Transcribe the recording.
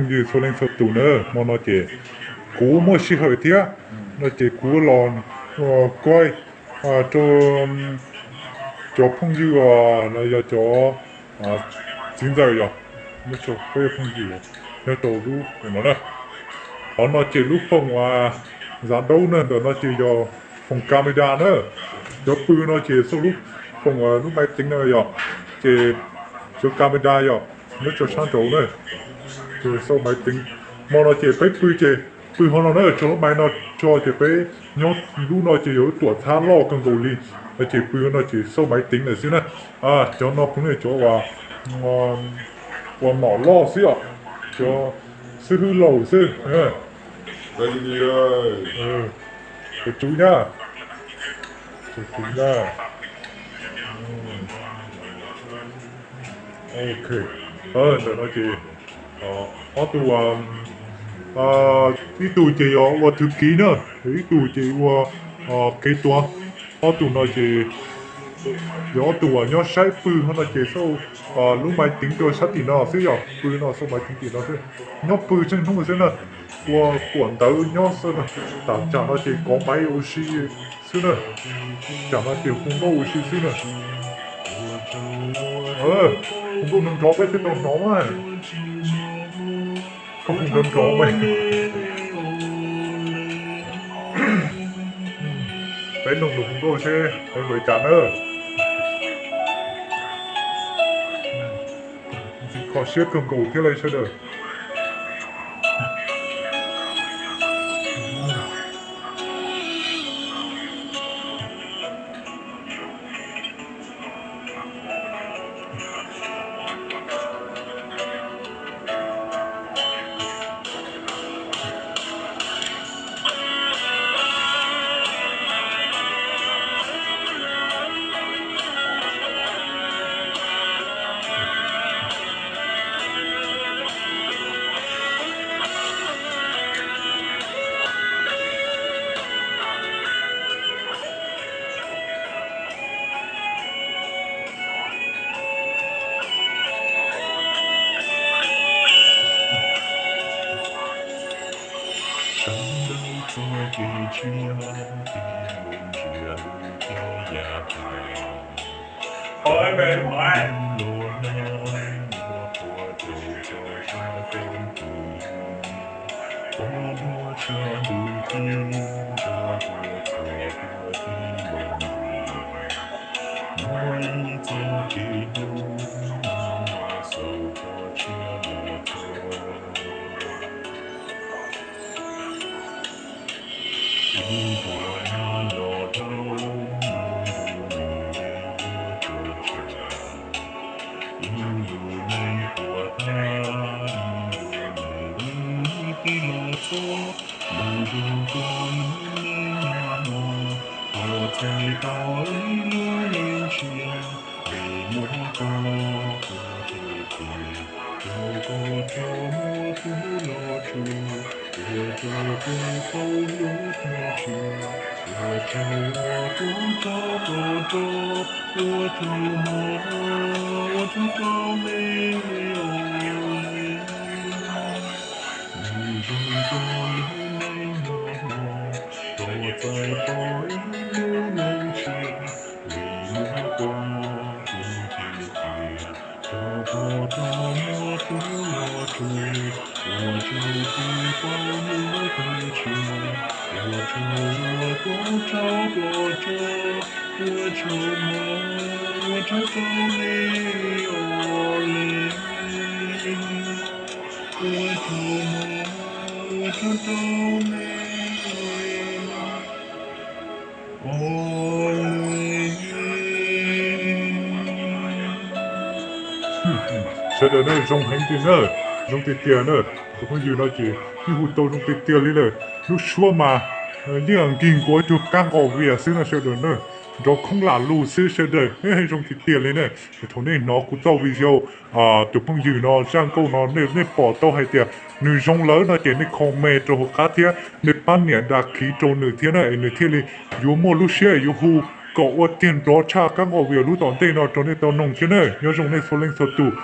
Phooj ywg txhua leej txhua tus na, hmo no ces kuv muaj sij hawm thiab no ces kuv los koom rau cov phooj ywg los yog cov txiv ntxawm yog phooj ywg nyob rau lub no na. Qhov no ces lub foom zav daub na, ntawm no ces yog foom camera na. Cov pw no ces xauj lub foom lub maiv teev no yog, ces cov camera yog nyob rau sab nraud na, ces xauj maiv teev. Hmo no ces peb pw ces pw hauv no na, tso lub maiv no tso ces peb nyob lub no ces yog lub tuam txhab loj kawg nkaus li no ces pw no ces xauj maiv teev lawm xwb na. Cov no puav leej cov uas mom loj xwb os, cov xib hwb laus xwb. Tus tswv na, tus tswv na. Ok, ntawm no ces ob tug, ib tug ces yog ua thwv kiv na, ib tug ces ua kev tuav. Ob tug no ces yog ob tug uas nyob saib pw hauv no ces xauj lub maiv teev rau sab tim no xwb, yog pw no xauj maiv teev tim no xwb. Nyob pw tseeb hnub xwb na, ua tuam ntawv nyob xwb na. Tam tsam no ces kov maiv ua si xwb na, tsam no ces hu nkauj ua si xwb na. Hu nkauj nrov nrov peb thiaj tau hnov mas. Koj hu nrov nrov mas. Peb mloog nws hu nkauj seb peb ua li cas na. Ntxim kho siab kawg nkaus thiab li sawv daws. Sawv daws txoj kev tsiab, ib mus ntsia lub thiab yav tas. Ua me luag na, ua qhua rau cov sab koob tus, ua dua tshav ntuj tib, ntsha ua txog ua tib loo. Muaj ib txoj kev hlub, muaj xaus txoj tsiab los txog. Ib ntuas nyob los dhau, mus ntu nws yeej yuav tsuag tsuag. Ib ntus neeg puas thab, ib ntus nws twb los txog. Mus nrog koj lub neej nyob no, thov txais tau ib lub neej tshiab, vim muaj koj kuv thiaj tiag. Rau koj tso muaj tub los tsuag, ua rau kuv paub hlub thiab tshua. Ua tsaug uas koj tso koj rov, ua tsaug mog, ua tsaug rau me os. Mus nrog koj lub neej nyob no, thov txais tau ib lub neej tshiab, vim muaj koj kuv thiaj tiag. Rau koj tso muaj tub los tsuag, ua rau kuv paub hlub thiab tshua. Ua tsaug uas koj tso koj rov, ua tsaug mog, ua tsaug rau me os le. Ua tsaug mog, ua tsaug rau me os le. Sawv daws na, zoo heev tiag na, zoo tiag tiag na. Tus phooj ywg no ces yeej hu tau zoo tiag tiag li lawm. Lub suab mas yeej nkig nkuav cuag kab nqos vias xwb no sawv daws na. Nrov khoob lam lug xwb sawv daws, zoo tiag tiag li na. Thaum nej hnov kuv txoj video tus phooj ywg no zaj nkauj no nej pom tau hais tias nws zoo lawm no ces nej comment rau hauv qab thiab nej pab nias đăng ký rau nws thiab na, nws thiaj li yuav muaj lub siab yuav hu kom ua tiag nrov tshaj kab nqos vias lub tom ntej no rau nej tau noog thiab na. Nyob zoo nej txhua leej txhua tus.